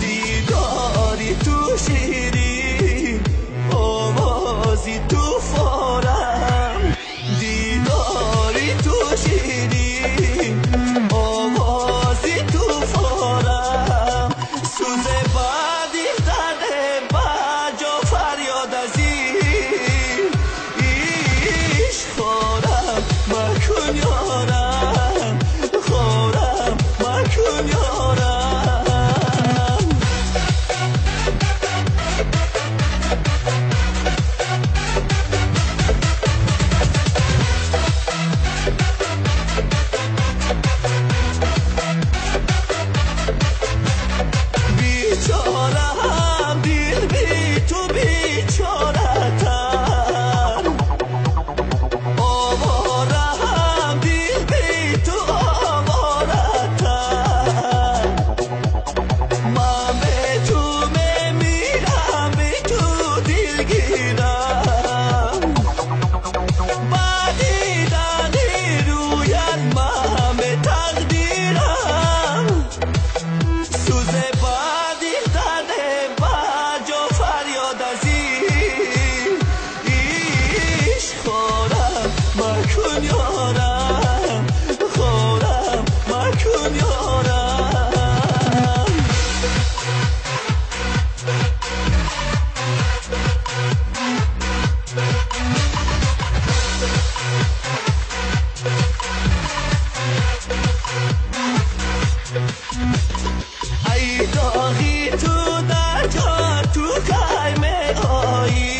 Дидори ту ширин, овози ту форам. Дидори ту ширин, овози ту форам. Сӯзе ба дил дарде ба ҷо фарёд аз ишқ. Хорам макун ёрам, хорам макун ёрам. بیچاره‌ام دل بی تو بیچاره‌تر، آواره‌ام دل بی تو آواره‌تر. من به تو میمیرم بی تو دلگیرم، با دیدن رویت من به تقدیرم. سوزه با دل درده با جا فریاد از عشق. خورم مکن یارم، خورم مکن یارم. ای داغی تو در جان تو کی می‌آیی،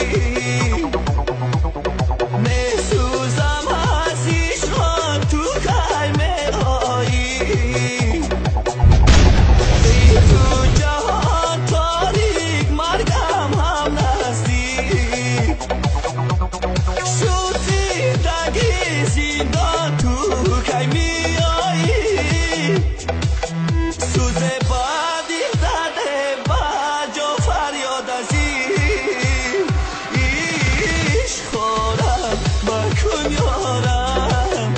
می‌سوزم از عشق تو کی می‌آیی. بی تو جهان تاریک مرگم هم نزدیک، شد زندگی زندان تو کی می‌آیی. سوزه با دل درده با جا فریاد از عشق. خورم مکن یارم،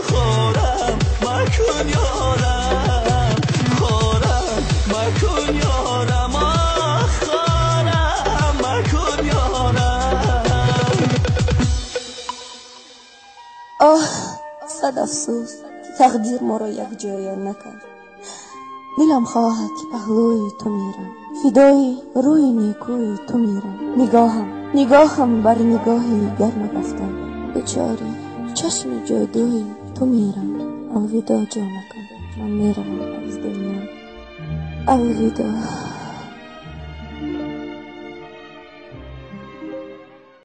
خورم مکن یارم، خورم مکن یارم، آه خورم مکن یارم. آه صد افسوس که تقدیر ما را یک جایه نکرد. دلم خواهد که پهلوی تو میرم، فدای روی نیکوی تو میرم. نگاهم نگاهم بر نگاهی گرم افتاد، دچار چشم جادوی تو میرم. الوداع جانکم، من میروم از دنیا. الوداع.